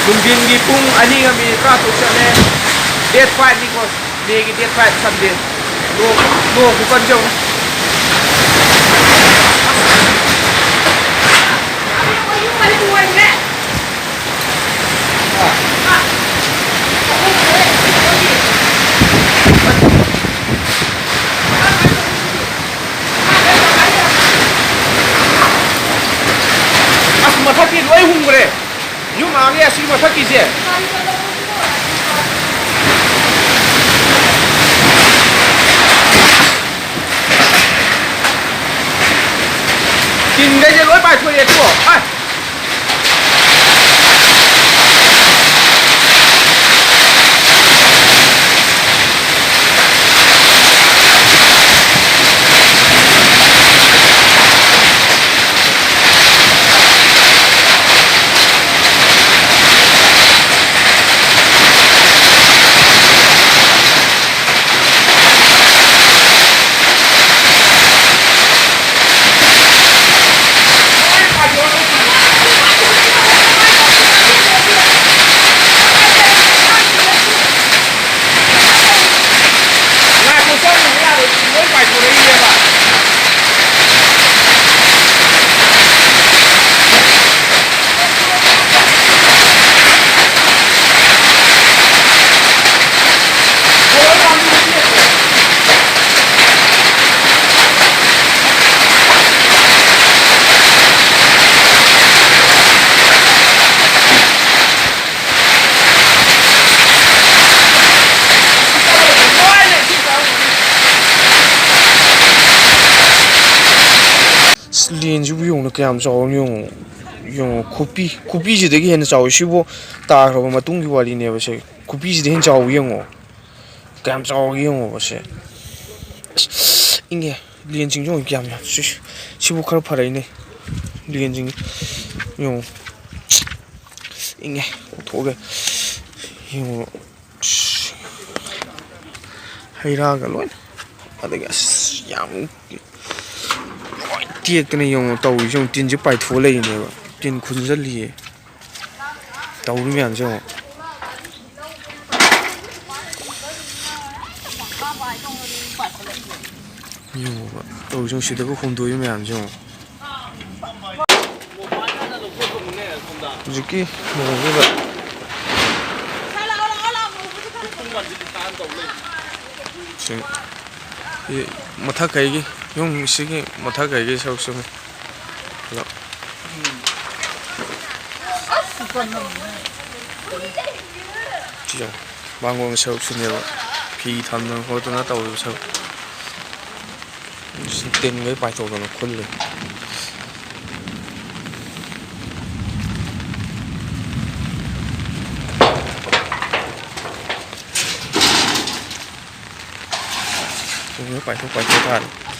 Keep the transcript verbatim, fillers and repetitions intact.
ꯅꯨꯡꯊꯤꯟꯒꯤ ꯄꯨꯡ ꯑꯅꯤꯒ ꯃꯤꯅꯤꯠ ꯇꯔꯥꯇꯔꯨꯛ ꯆꯠꯂꯦ꯫ Date five ꯅꯤꯀꯣ, May ꯒꯤ date five, Sunday꯫ ꯅꯣꯡ, ꯅꯣꯡ ꯈꯨꯀꯟꯁꯦ ꯌꯦꯡꯉꯨ꯫ ꯑꯁ, ꯃꯊꯛꯀꯤ ꯂꯣꯏ ꯍꯨꯝꯈ꯭ꯔꯦ꯫ ꯌꯨꯝ ꯑꯥꯒꯤ ꯑꯁꯤ ꯃꯊꯛꯀꯤꯁꯦ꯫ ꯇꯤꯟꯈꯩꯁꯦ ꯂꯣꯏ ꯄꯥꯏꯊꯣꯔꯛꯑꯦ ꯇꯨ꯫ ꯑꯁ꯫ ꯉꯥꯏꯈꯣ, ꯆꯪꯉꯨꯕ ꯌꯥꯔꯣꯏ, ꯂꯣꯏ ꯄꯥꯏꯊꯣꯔꯛꯏꯅꯦꯕ꯫ ꯑꯁ, ꯂꯦꯟꯁꯤꯕꯨ ꯌꯦꯡꯉꯨꯅꯦ, ꯀꯌꯥꯝ ꯆꯥꯎꯔꯅꯣ ꯌꯦꯡꯉꯣ꯫ ꯌꯦꯡꯉꯣ, ꯈꯨꯄꯤ, ꯈꯨꯄꯤꯁꯤꯗꯒꯤ ꯍꯦꯟꯅ ꯆꯥꯎꯋꯤ꯫ ꯁꯤꯕꯨ ꯇꯥꯈ꯭ꯔꯕ ꯃꯇꯨꯡꯒꯤ ꯋꯥꯔꯤꯅꯦꯕ ꯁꯦ꯫ ꯈꯨꯄꯤꯁꯤꯗ ꯍꯦꯟꯅ ꯆꯥꯎꯕ ꯌꯦꯡꯉꯣ꯫ ꯀꯌꯥꯝ ꯆꯥꯎꯒꯦ ꯌꯦꯡꯉꯣꯕ ꯁꯦ꯫ ꯑꯁ, ꯏꯪꯉꯦ꯫ ꯂꯦꯟꯁꯤꯡꯁꯨ ꯌꯦꯡꯉꯣ ꯀꯌꯥꯝ ꯌꯥꯝ-, ꯁꯤ-, ꯁꯤꯕꯨ ꯈꯔ ꯐꯔꯛꯏꯅꯦ꯫ ꯂꯦꯟꯁꯤꯡ ꯌꯦꯡꯉꯣ꯫ ꯏꯪꯉꯦ꯫ ꯂꯧꯊꯣꯛꯑꯒꯦ꯫ ꯌꯦꯡꯉꯣ꯫ ꯑꯁ꯫ ꯍꯩ ꯔꯥꯒ ꯂꯣꯏꯅ꯫ ꯑꯗꯒꯤ ꯑꯁ ꯌꯥꯝ ꯂꯣꯏ ꯌꯦꯛꯇꯅ ꯌꯦꯡꯉꯣ ꯇꯧꯔꯤꯁꯦ, ꯌꯦꯡꯉꯣ, ꯇꯤꯟꯁꯦ ꯄꯥꯏꯊꯣꯛꯑ ꯂꯩꯔꯤꯅꯦꯕ꯫ ꯇꯤꯟ ꯈꯨꯟꯖꯜꯂꯤꯌꯦ꯫ ꯇꯧꯔꯤ ꯃꯌꯥꯝꯁꯦ ꯌꯦꯡꯉꯣ꯫ ꯌꯦꯡꯉꯣꯕ, ꯇꯧꯔꯤꯁꯦ ꯌꯦꯡꯉꯣ, ꯁꯤꯗꯒ ꯍꯣꯡꯗꯣꯛꯏ ꯃꯌꯥꯝꯁꯦ ꯌꯦꯡꯉꯣ꯫ ꯍꯧꯖꯤꯛꯀꯤ ꯂꯨꯍꯣꯡꯕꯗ ꯁꯤ, ꯁꯤ ꯃꯊꯛ ꯀꯩꯒꯤ, ꯌꯨꯝ ꯁꯤꯒꯤ ꯃꯊꯛ ꯀꯩꯒꯤ ꯁꯔꯨꯛꯁꯤꯃ ꯄꯨꯂꯞ꯫ ꯁꯤ ꯌꯦꯡꯉꯣ, ꯃꯥꯡꯒꯣꯟꯒꯤ ꯁꯔꯨꯛꯁꯤꯅꯦꯕ, ꯐꯤ ꯊꯝꯗꯅ ꯈꯣꯠꯇꯅ ꯇꯧꯔꯤꯕ ꯁꯔꯨꯛ꯫ ꯇꯤꯟꯈꯩ ꯄꯥꯏꯊꯣꯛꯇꯅ ꯈꯨꯜꯂꯤ꯫ ꯇꯤꯟꯈꯩ ꯄꯥꯏꯊꯣꯛ ꯄꯥꯏꯊꯣꯛ ꯊꯥꯔꯦ꯫